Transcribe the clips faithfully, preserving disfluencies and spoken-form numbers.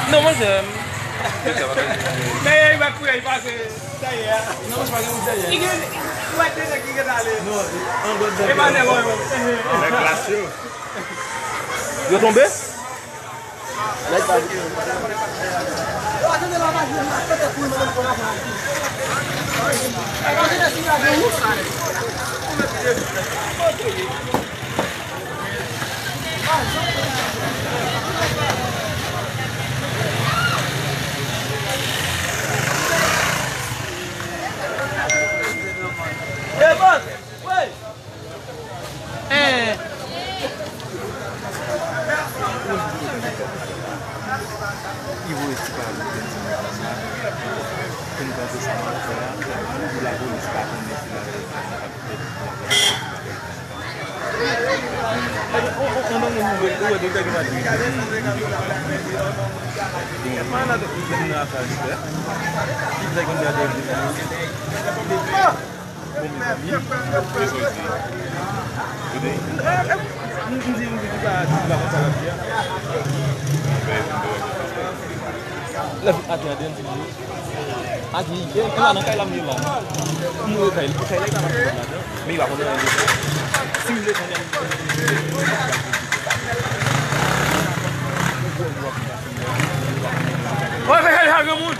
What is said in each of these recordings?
Non, monchè. Men, e, e, e, e, e, Dèyè. Non, se pa gen moun dèyè. Li gen, ou wè de nèg ki gen ale. Non, an gòt dèyè. E pa nèg, wè, wè. Nèg glas yo. Yo tonbe? Nèg pa vin. Li voye ti kawòt pou n kanpe sa m ap fè a, pou lapolis pa konnen si bagay sa. Lè vin atè a deyò m fin di yo. Agi, e, e la nan kay la m ye la. M wè kay, kay la, e pa pase ladan. Men li pa konn anyen de sa. Si m vle konnen. Wè, fè kay la, granmoun.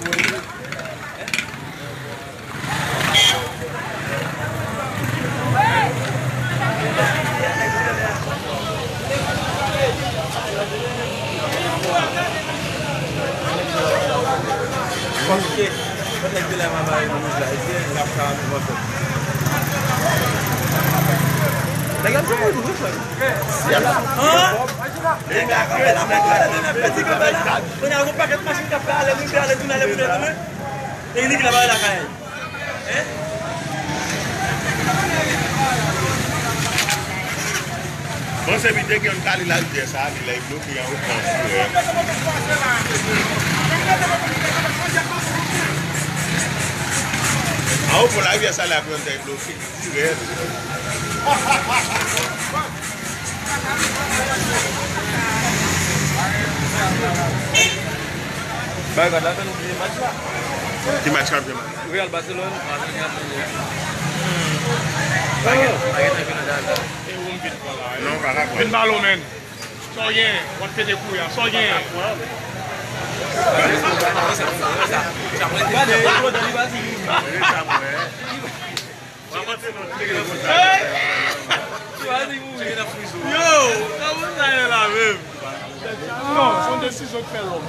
Paske, lè nèg te la, m a bay moun la, e se l ap ka avanse. Nèg ap jwe pou nou, frè. An? Nèg la kanpe la, nèg la, nèg la, pèdi kanpe la. Kounye a, gon pakèt machin k ap fè ale, moute ale, tounen ale, moute ale, tounen. E li ki la bay lakay. Hein? Bon, se vide gen yon kali larivyè sa, li lè bloke an ou pran sou, hein. An ou pran larivyè sa, la pran tèt bloke. Bagay la fè nou bliye match la. Ki match k ap jwe? Real Barcelone. Non, pa ka. Vin balon, men. Sa w gen? W ap pete kou ya. Sa w gen? Gade, yo, Dani, vas-y. Yo, kòman sa ye la menm? Non, se yon desizyon k fè lòm.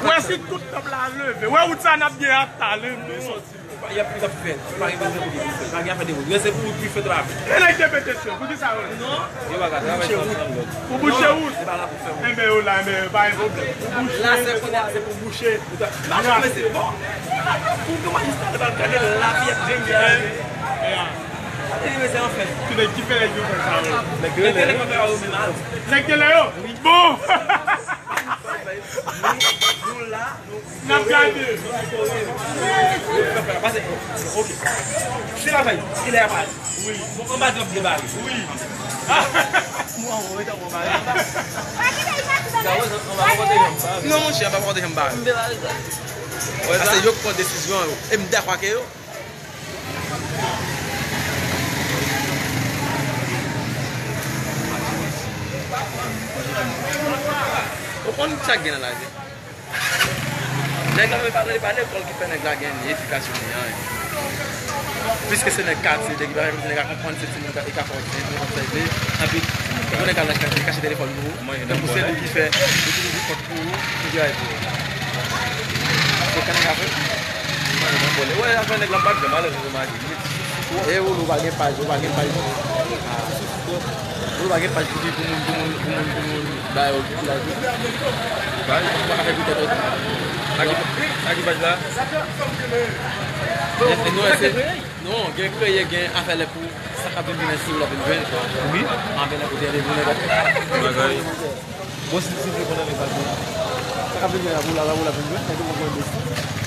Wè si tout tanp la leve. Wè wout sa n ap gen ata leve soti. Y ap, y ap fè. Pa gen bezwen pou li fè. Pa gen afè de wout. Reste pou wout li fè travay. E nèg te pete syon. Pou ki sa yo? Non. Yo pa ka travay san wout. Pou bouche wout. Se pa la pou fè wout. Enben, yo la, enben, pa gen pwoblèm. Pou bouche. La, se pou, se pou bouche. Mache, mesye, bon. Pou ke majistra te pral gade lavi ak jèn li a. Gade li, mesye, anfen. Ki nèg ki fè nèg yo fè sa, yo? Nèg yo, nèg yo, nèg yo, nèg yo, bon. Nou, nou la, nou N ap gade. Pase, ok. Se la fèy, kilè a pale? Wi. Bon, anba dròp de bari. Wi. Mwen, mwen, mwen, mwen, mwen. Non, monchè, pa konte janm bari. Pase yo k pran desizyon yo. E m dakò ak yo. Ou konn sa k gen nan lari? Nèg la menm pa, li pa lekòl ki fè nèg la gen edikasyon li an. Piske se nèg katye, nèg ki pa, nèg la konprann se timoun ka, li ka fè yon timoun konn fè vle. Anpi, yon nèg al nan katye, li kache telefòn pou ou. Tankou se li ki fè, li ki ouvri pòt pou ou, pou li al pou ou. Se sa nèg la fè. Mwen, mwen, mwen, wè, afè nèg la, m pa t janm alèz, mwen, mwen, mwen. E ou, ou pa gen paj, ou pa gen paj. Ou pa gen paj pou ki, pou moun, pou moun, pou moun, pou moun, ba yo, pou la, pou. Paj? Ou pa ka fè pou tèt ou. Sa ki, sa ki paj la? Non, se, non, gen kreye, gen afè lè pou sa k ap vin vin sou la vin jwenn. Wi. Anben lè kote de moun. Bagay. Bon, si, si, si, konn anmen sa, sa k ap vin la, pou la, la, pou la, vin jwenn, nèg yo konn jwenn desann.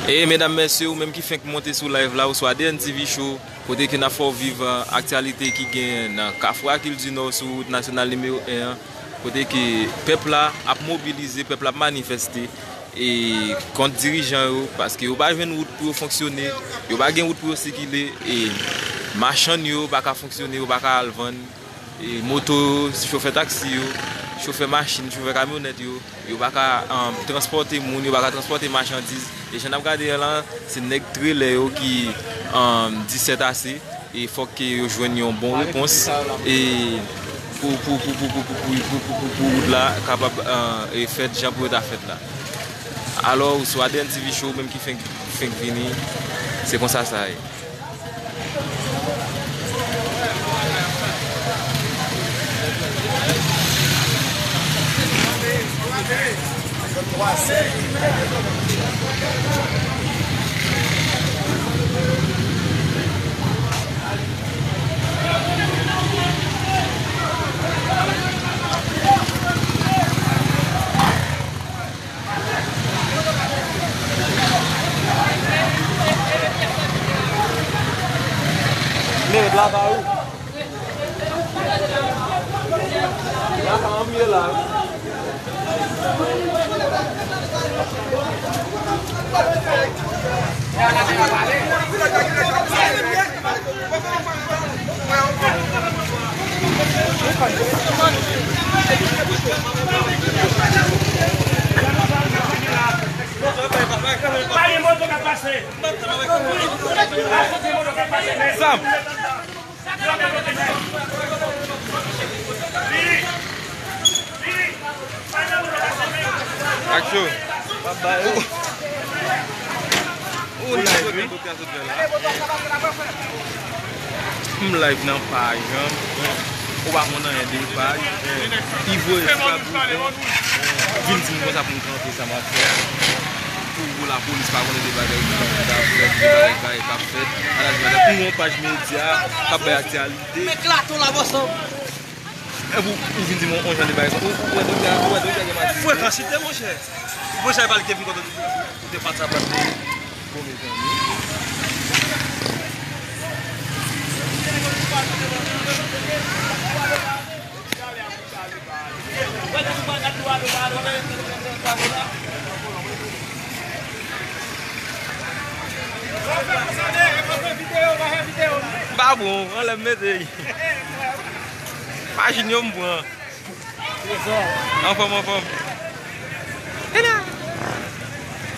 E medam, mesye, ou menm ki fenk monte sou live la, ou sou A D N T V Show, kote ke n ap fè w viv, eh, aktyalite ki genyen nan Kafou Akil di Nò sou wout nasyonal nimewo en an, kote ke pèp la ap mobilize, pèp la ap manifeste, e kont dirijan yo, paske yo pa jwenn wout pou yo fonksyone, yo pa gen wout pou yo sikile, e machann yo pa ka fonksyone, yo pa ka al vann, e moto yo, chofè taksi yo, chofè machin, chofè kamyonèt yo, yo pa ka, um, transpòte moun, yo pa ka transpòte machandiz. E jan n ap gade a la, se nèg trelè yo ki, um, di sèt ase. E fòk ke yo jwenn yon bon repons, e pou, pou, pou wout la kapab, eh, e fèt jan pou yo ta fèt la. Alò, ou sou A D N T V Show, ou menm ki fenk, fenk vini, se konsa sa ye. Mèt la ba ou. La pa anmye la. Pa gen moto k ap pase. Pa gen moto k ap pase, men. Zam. Aksyon. Ou live, wi. M live nan paj an. Ou pa konn anyen de paj. Li voye sou paj ou. Vin di m konsa pou m kanpe sa m ap fè a. Pou lapolis pa konnen de bagay ki ap fèt, de bagay, bagay k ap fèt. Ala di bagay. Ou yon paj medya k ap bay aktyalite. Epi ou, ou vin di m yon jan de bagay. Ou, ou wè doktè, ou wè doktè gen matik. Frekansite, monchè. Monchè, e pa li ki te vin kote ou te pati a pati. Bon, mezanmi. M pa bon, anlè m mete. Machin yo m pran. Anfòm, anfòm.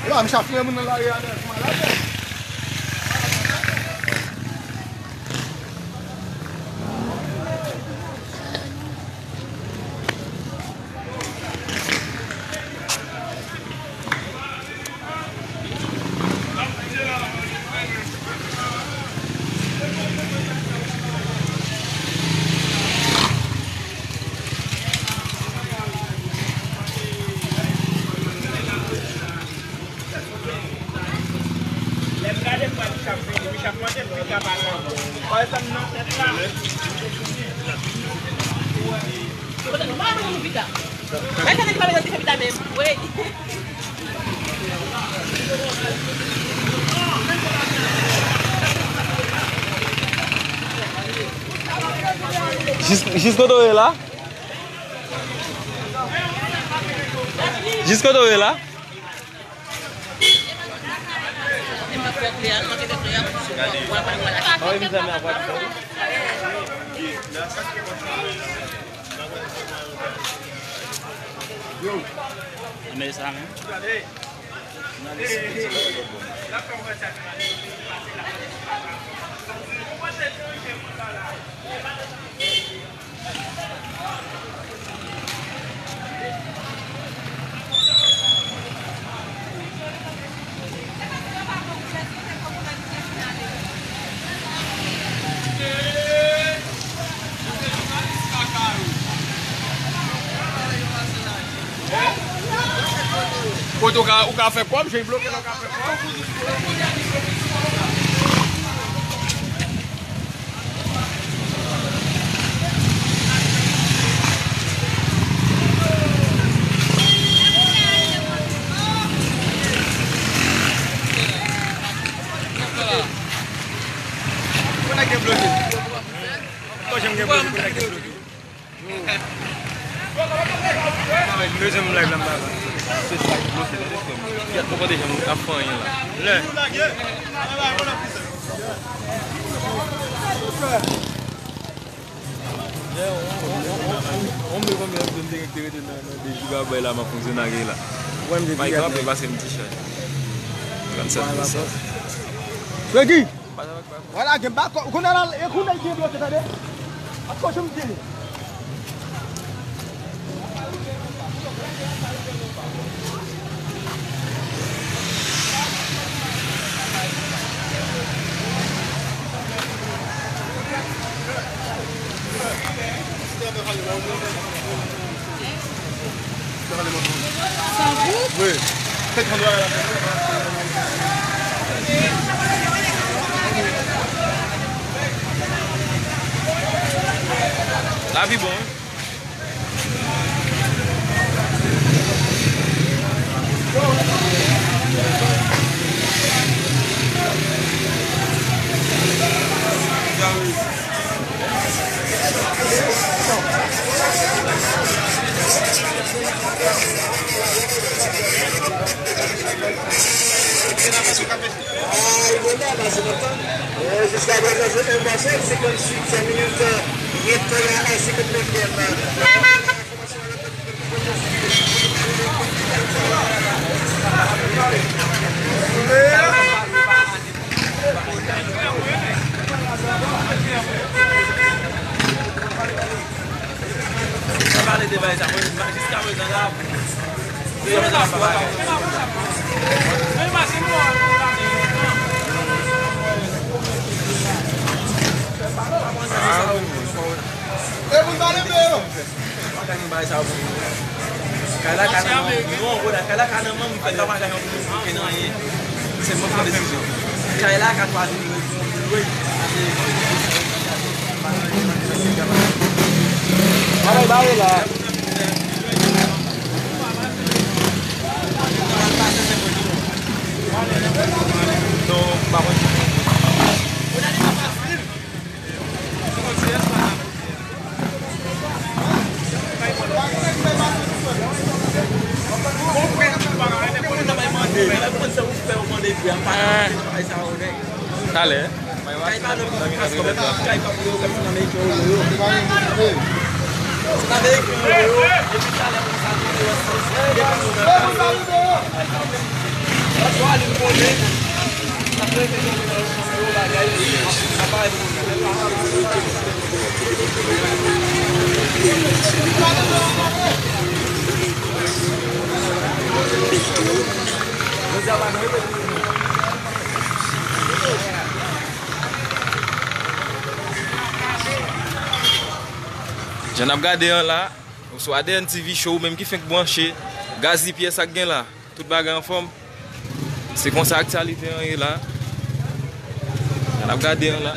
Yo, m chafouye moun nan lari a, nèg, malad. Lè m gade frè Michak vini, Michak mande m pika pa sa ankò. Wè sa m nan tèt la. Kote nou pa nou pika? Wè sa nèg pa bezwen di fè pita menm. Wi. Jis, jis kote w ye la? Jis kote w ye la? Yo. Anmèy sa menm. Kote ou ka, ou ka fè kòb, jan bloke la ou ka fè kòb. Mwen janm gen pwoblèm pou nèg debloke. Mezanmi, live la m pa la. Se sa ki bloke, tande, frè m. Kiyès poko deja ap fè anyen la? Lè. Lè, on, on, on, on, on, on, on, on, on, te rete nan, nan de jigabay la, m ap fonksyone ak la. Mwen, m te Mike, rapele, pase m ti chay. Trannsenk pou san. Fregi! Wala, gen bako. Kounye a la, e kounye a l gen bloke, tande. Atò, janm di. San gou? Wi. Lavi bon, wi. Jiska prezan, se en mwaso, senkanntuit minit, ret la, senkantnèf. Sa pale de bagay sa, mwen, jiska prezan la, se yon sa pa pale. E pou sa leve yo. Kay la ka nan manm, non, bro, kay la ka nan manm, fè travay la, yon poko gen anyen. Se mwen ki pran desizyon. Kay la ka twazi. Bagay bare la. Non, m pa konn. Talè. Jan n ap gade an la, oswa D N T V Show, ou menm ki fenk branche, Gazzy Pierre, sa k gen la? Tout bagay anfòm. Se konsa aktyalite an ye la. N ap gade an la.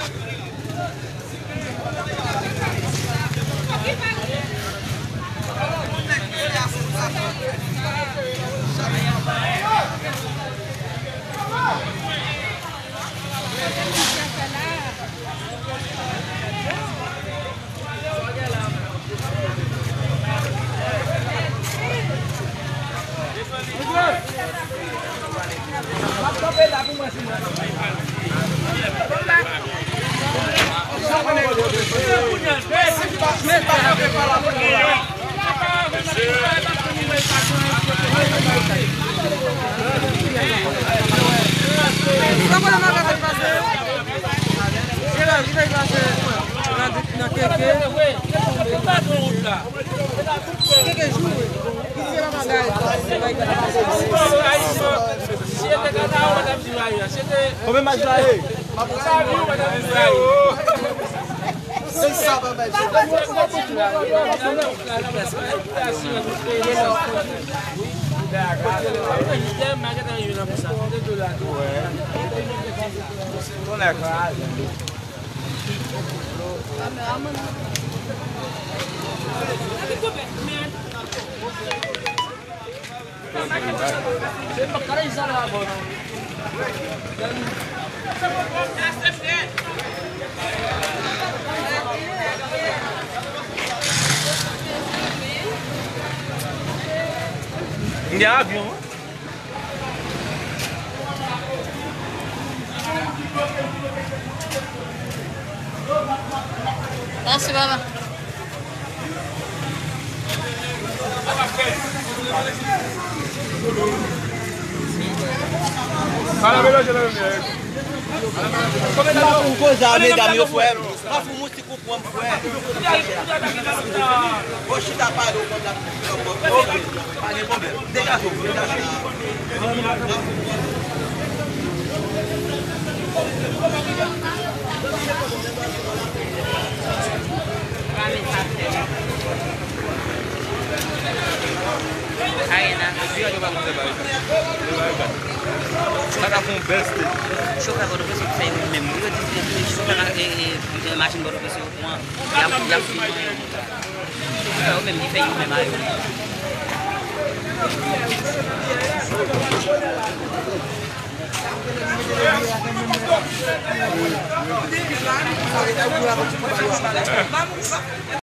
Nan keke. Keke joure. Keke bagay. Konbyen match la ye? M gen avyon wi. Mèsi, papa. Pa foun koze a medam yo, frè m. Pa foun moutik ou pran m, frè. Bon, chita pale w konn la. Ok, pa gen pwoblèm. Degaje w, degaje w. Arena. Sa ka fè yon bèl stage. Chofè Pòtoprens yo ki fè yo menm. Yo di se chofè, e, e, machin Pòtoprens yo pran, y ap, y ap filme yo. Chofè yo menm ki fè yo menm a yo.